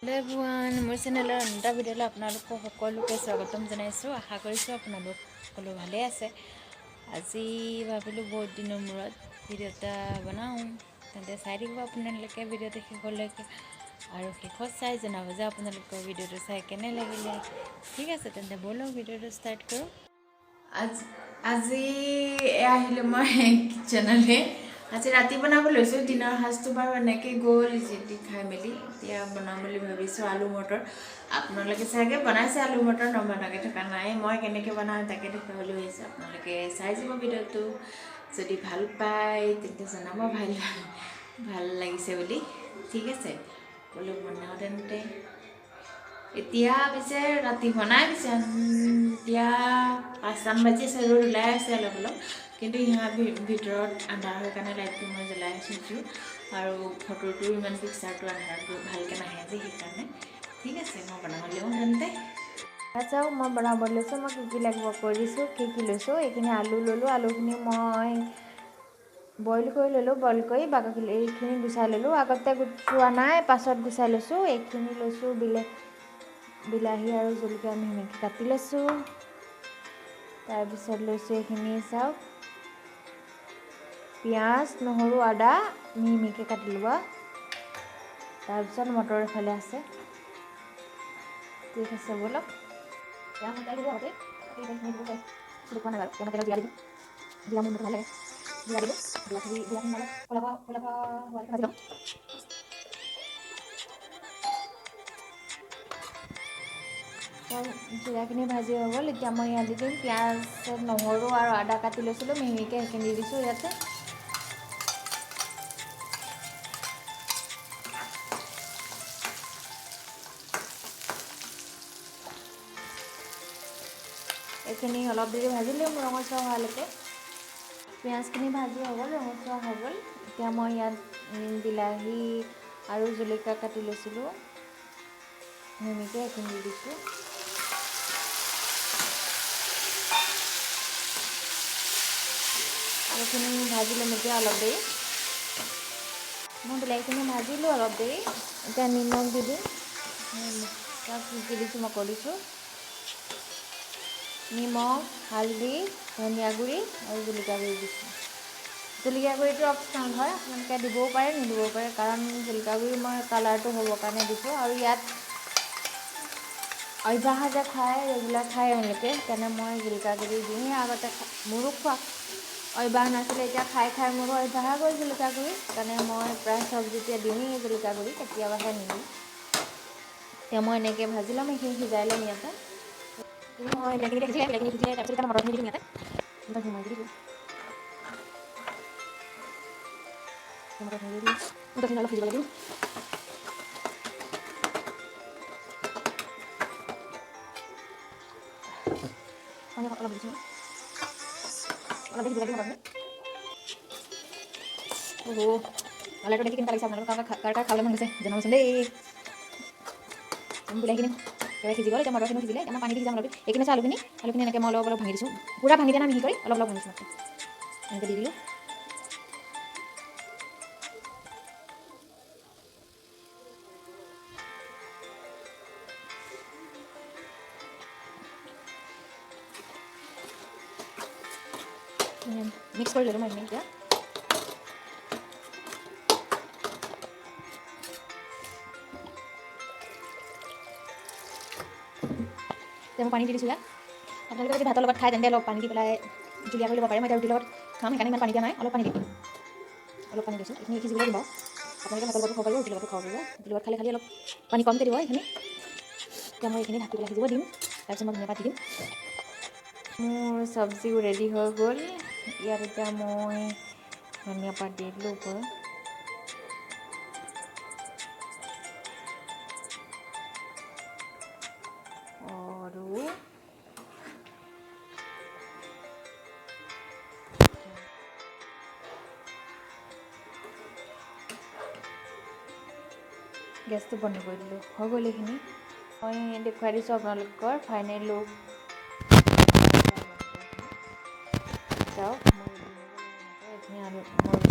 Hello' everyone, মোৰ চেনেলৰ অন্য এটা ভিডিঅ'লৈ আপোনালোকক সকলোকে স্বাগতম জনাইছোঁ। আশা কৰিছোঁ আপোনালোক সকলো ভালেই আছে। আজি ভাবিলোঁ বহুত দিনৰ মূৰত ভিডিঅ' এটা বনাওঁ। তেন্তে চাই থাকিব আপোনালোকে ভিডিঅ'টো শেষলৈকে আৰু শেষত চাই জনাব যে আপোনালোকৰ ভিডিঅ'টো চাই কেনে লাগিলে। ঠিক আছে, তেন্তে ব'লক, ভিডিঅ'টো ষ্টাৰ্ট কৰোঁ। আজি আহিলোঁ মই কিটচেনলৈ। আজি ৰাতি বনাব লৈছোঁ। দিনৰ সাজটো বাৰু এনেকৈ গ'ল যি টি খাই মেলি। এতিয়া বনাম বুলি ভাবিছোঁ আলু মটৰ। আপোনালোকে চাগে বনাইছে আলু মটৰ, নবনাকৈ থকা নাই। মই কেনেকৈ বনাওঁ তাকে দেখুৱাব বুলি ভাবিছোঁ। আপোনালোকে চাই যাব ভিডিঅ'টো। যদি ভাল পায় তেন্তে জনাব ভাল ভাল লাগিছে বুলি। ঠিক আছে, বোলো বনাওঁ তেন্তে। এতিয়া পিছে ৰাতি বনাই পিছে এতিয়া 5টামান বাজি আছে। ৰ'দ ওলাই আছে অলপ অলপ, কিন্তু ইহঁত ভিতৰত আন্ধাৰ হয় কাৰণে লাইটটো মই জ্বলাই থৈছোঁ আৰু ফটোটো ইমান পিকচাৰটো আন্ধাৰত ভালকৈ নাহে যে, সেইকাৰণে। ঠিক আছে, মই বনাব লওঁ তেন্তে। চাওক, মই বনাব লৈছোঁ। মই কি কি লাগিব কৈ দিছোঁ, কি কি লৈছোঁ। এইখিনি আলু ল'লোঁ। আলুখিনি মই বইল কৰি ল'লোঁ। বইল কৰি বাকলি এইখিনি গুচাই ল'লোঁ। আগতে গুচোৱা নাই, পাছত গুচাই লৈছোঁ। এইখিনি লৈছোঁ বিলাহী আৰু জলকীয়া মিহি কাটি লৈছোঁ। তাৰপিছত লৈছোঁ এইখিনি চাওক, পিঁয়াজ, নহৰু, আদা মিহি মিহিকৈ কাটি লোৱা। তাৰপিছত মটৰ এফালে আছে। ঠিক আছে, ব'লক। জিৰা দিম। জিৰা মোৰ ভাল লাগে। জিৰা দিলোঁ। জিৰাখিনি অলপ ক'লা ক'লা হোৱালৈকে ভাজি ল'ম। জিৰাখিনি ভাজি হৈ গ'ল। এতিয়া মই ইয়াত দি দিম পিঁয়াজ, নহৰু আৰু আদা কাটি লৈছিলোঁ মিহিকৈ, সেইখিনি দি দিছোঁ ইয়াতে। এইখিনি অলপ দেৰি ভাজি ল'ম ৰঙচুৱা হোৱালৈকে। পিঁয়াজখিনি ভাজি হৈ গ'ল, ৰঙচুৱা হৈ গ'ল। এতিয়া মই ইয়াত বিলাহী আৰু জলকীয়া কাটি লৈছিলোঁ মিহিকৈ, সেইখিনি দি দিছোঁ। এইখিনি ভাজি ল'ম এতিয়া অলপ দেৰি। মই বিলাহীখিনি ভাজিলোঁ অলপ দেৰি। এতিয়া নিমখ দি দিম। কি কি দিছোঁ মই কৈ দিছোঁ: নিমখ, হালধি, ধনিয়া গুড়ি আৰু জলকীয়া গুড়ি দিছোঁ। জলকীয়া গুড়িটো অপশ্যনেল হয়, আপোনালোকে দিবও পাৰে, নিদিবও পাৰে। কাৰণ জলকীয়া গুড়ি মই কালাৰটো হ'বৰ কাৰণে দিছোঁ আৰু ইয়াত অভ্যাস যে খায়, ৰেগুলাৰ খায় এওঁলোকে, সেইকাৰণে মই জলকীয়া গুড়ি দিওঁৱেই। আগতে মোৰো খোৱা অভ্যাস নাছিলে, এতিয়া খাই খাই মোৰো অভ্যাস হৈ গ'ল জলকীয়া গুড়ি। সেইকাৰণে মই প্ৰায় চব্জিতে দিওঁৱেই জলকীয়া গুড়ি, কেতিয়াবাহে নিদিওঁ। এতিয়া মই এনেকৈ ভাজি ল'ম, এইখিনি সিজাই ল'ম ইয়াতে। মই বিলাহীখিনি সিজিলে, বিলাহীখিনি সিজিলে, তাৰপিছত এতিয়া মটৰখিনি দি দিম ইয়াতে। মটৰখিনি মই দি দিছোঁ। মটৰখিনি দি দিলোঁ। মটৰখিনি অলপ সিজিবলৈ দিওঁ। পানী অলপ দিছোঁ। অলপ সিজিবলৈ দিম মটৰখিনি। অ' কালাৰটো দেখি কেনেকুৱা লাগিছে আপোনালোকৰ? কাৰ কাৰ খাবলৈ মন গৈছে জনাবচোন দেই। বিলাহীখিনি একেবাৰে সিজি গ'ল। এতিয়া মটৰখিনিও সিজিলে। এতিয়া মই পানী দি সিজাম অলপ। এইখিনি আছে আলুখিনি। আলুখিনি এনেকৈ মই অলপ অলপ ভাঙি দিছোঁ। পূৰা ভাঙি দিয়া নাই, মিহি কৰি অলপ অলপ ভাঙিছোঁ মাত্ৰ। এনেকৈ দি দিলোঁ। মিক্স কৰি ল'লোঁ মই এইখিনি। এতিয়া মই পানী দি দিছোঁ ইয়াত। আপোনালোকে যদি ভাতৰ লগত খায়, তেন্তে অলপ পানী দি পেলাই জুলীয়া কৰি ল'ব পাৰে। মই এতিয়া ৰুটিৰ লগত খাম, সেইকাৰণে ইমান পানী দিয়া নাই। অলপ পানী দিম, অলপ পানী দিছোঁ। এইখিনি সিজিবলৈ দিম বাৰু। আপোনালোকে ভাতৰ লগতো খাব পাৰিব, ৰুটিৰ লগতো খাব পাৰিব। ৰুটিৰ লগত খালে খালি অলপ পানী কমকৈ দিব এইখিনি। এতিয়া মই এইখিনি ঢাকি পেলাই সিজিব দিম। তাৰপিছত মই ধনিয়া পাত দি দিম। মোৰ চব্জিও ৰেডি হৈ গ'ল। ইয়াত এতিয়া মই ধনিয়া পাত দি দিলোঁ ওপৰত। আৰু গেছটো বন্ধ কৰি দিলোঁ। হৈ গ'ল এইখিনি। মই দেখুৱাই দিছোঁ আপোনালোকৰ ফাইনেল লুক। চাওক, মোৰ এইখিনি আলু মোৰ